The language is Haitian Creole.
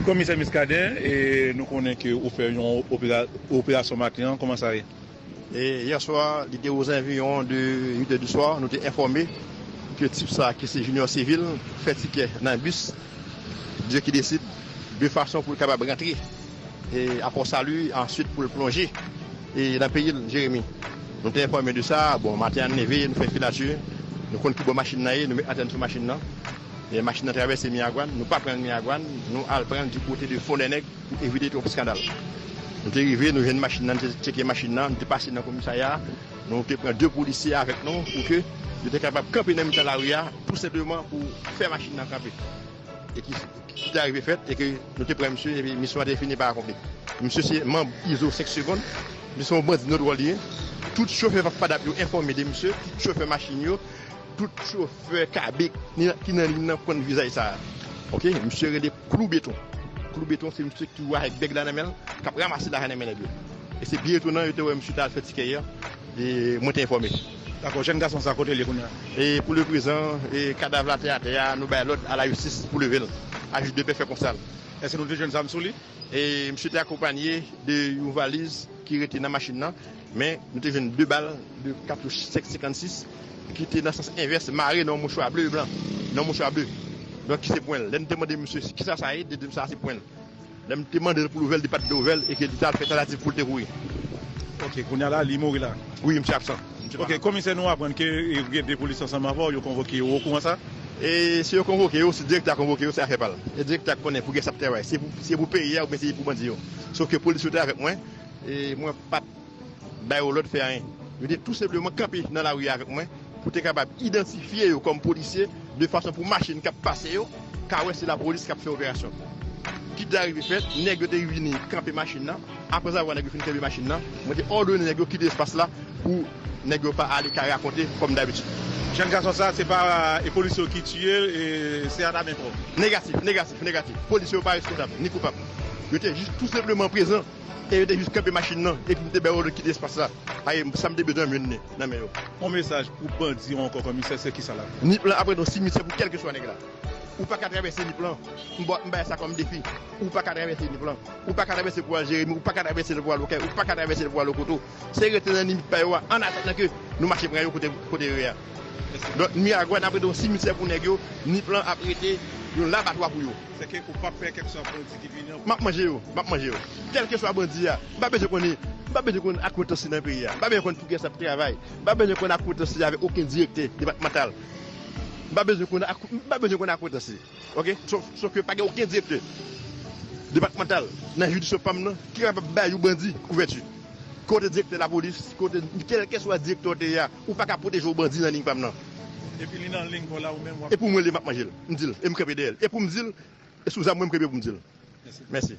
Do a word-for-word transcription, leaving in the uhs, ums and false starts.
Komisè Muscadin, e nou konnen ke ou fè yon opera- operasyon maten an, kòman sa ye? E yè swa, li te ozanviyon de uit è di swa, nou te enfòme ke tip sa ki se Junior Civil fè tikè nan bis, Dieu qui décide, de fason pou l kapab rantre e a Port Salut, answit pou l plonje e nan peyi l, Jeremi. Nou te enfòme de sa, bon, maten an n leve, nou fè filati, nou konn ki bò machin nan ye, nou met antèn sou machin nan. E machin nan travèse Miragwàn, nou pa pran l Miragwàn, nou al pran l di kote de Fondènèg pou evite twòp eskandal. Nou te rive, nou jwenn machin nan, nou te tcheke machin nan, nou te pase nan komisarya, nou te pran de polisye avèk nou pou ke yo te kapab kanpe nan mitan lari a, tou senpleman pou fè machin nan kanpe. E ki, ki te arive fèt, e ke nou te pran misye, epi misyon an te fini pa akonpli. Misye se manm Izo senk Segonn, misye se yon bandi nodwòl li ye. Tout chofè FADAP yo enfòme de misye, tout chofè machin yo, tout chofè kabe ki nan, ki nan liy nan konn vizaj sa a. Oke, misye rele Klou Beton. Klou Beton se misye ki toujou avèk bèg la nan men l, k ap ranmase lajan nan men nèg yo. E se byen etonan yo te wè misye t al fè tikè a, e mwen te enfòme. Dakò, jèn gason sa, kote l ye kounye a? E pou le prezan, e kadav la te atè a, nou bay lòd a lajistis pou leve l. A jij de pè fè konsa l. Èske nou te jwenn zam sou li? E misye te akonpanye de yon valiz ki rete nan machin nan, men nou te jwenn de bal de katouch senk senkannsis ki te nan sans envès, mare nan yon mouchwa ble e blan, nan yon mouchwa ble. Donk, ki se pwen l. Lè n te mande misye kisa sa ye, li di m sa se pwen l. Lè m te mande l pou l ouvè l, li pa t vle ouvè l e ke li t al fè tantativ pou l te kouri. Ok, kounye a la, li mouri la? Wi, misye absan. Misye pa la. Ok, komisè, nou aprann ke, e, gen de polisye ansanm avè w, yo konvoke yo, ou okouran sa? E si yo konvoke yo, si direktè a konvoke yo, se afè pa l. E direktè a konnen pou kiyès l ap travay. Se pou, se pou peyi a oubyen se pou bandi yo. Sof ke polis yo te avèk mwen, e mwen pa t ba yo lòd fè anyen. Yo te tou senpleman kanpe nan lari a avèk mwen pou te kapab idantifye yo kòm polisye, de fason pou machin k ap pase yo ka wè se lapolis k ap fè operasyon. Ki te arive fèt, nèg yo te vini kanpe machin nan. Aprezavwa nèg yo fin kanpe machin nan, mwen te òdone nèg yo kite espas la pou nèg yo pa ale ka rakonte kòm dabitid. Jèn gason sa, se pa, e, polisye yo ki tiye l, e se ata menm twòp? Negatif, negatif, negatif. Polisye yo pa responsab, ni koupab. Yo te jis tou senpleman prezan e yo te jis kanpe machin nan epi m te bay òd kite espas la. Paske sa m te bezwen m jwenn li nan men yo. Yon mesaj pou bandi yo ankò, komisè, se kisa l ap? Nip lan ap rete yon simityè pou kèlkeswa nèg la. Ou pa ka travèse Nip lan. M ba, m bay sa kòm defi. Ou pa ka travèse Nip lan. Ou pa ka travèse pou al Jeremi, ou pa ka travèse l pou al Okay, ou pa ka travèse l pou al Okoto. Se rete nan limit pa yo a, an atandan ke nou mache pran yo kote, kote yo ye a. Donk, Miragwàn ap rete yon simityè pou nèg yo, Nip lan ap rete yon labatwa pou yo. Sèke ou p ap pè kèlkeswa bandi ki vini an. M ap manje yo, m ap manje yo. Kèlkeswa bandi a, m pa bezwen konnen, m pa bezwen konn akwentans li nan peyi a. M pa bezwen konn pou kiyès l ap travay. M pa bezwen konn akwentans li avèk okenn direktè depatmantal. M pa bezwen konn ak-, m pa bezwen konn akwentans li. Ok? Sof, sof ke pa gen okenn direktè depatmantal nan jidiksyon pa m nan ki kapab bay yon bandi kouvèti. Kote direktè lapolis, kote kèlkeswa direktè w te ye a, ou pa ka pwoteje yon bandi nan liy pa m nan. Epi li nan liy pa w la, ou menm w ap... E pou mwen li, m ap manje l. M di l, e m kanpe dèyè l. E pou m di l, e sou zam mwen m kanpe pou m di l. Mèsi. Mèsi.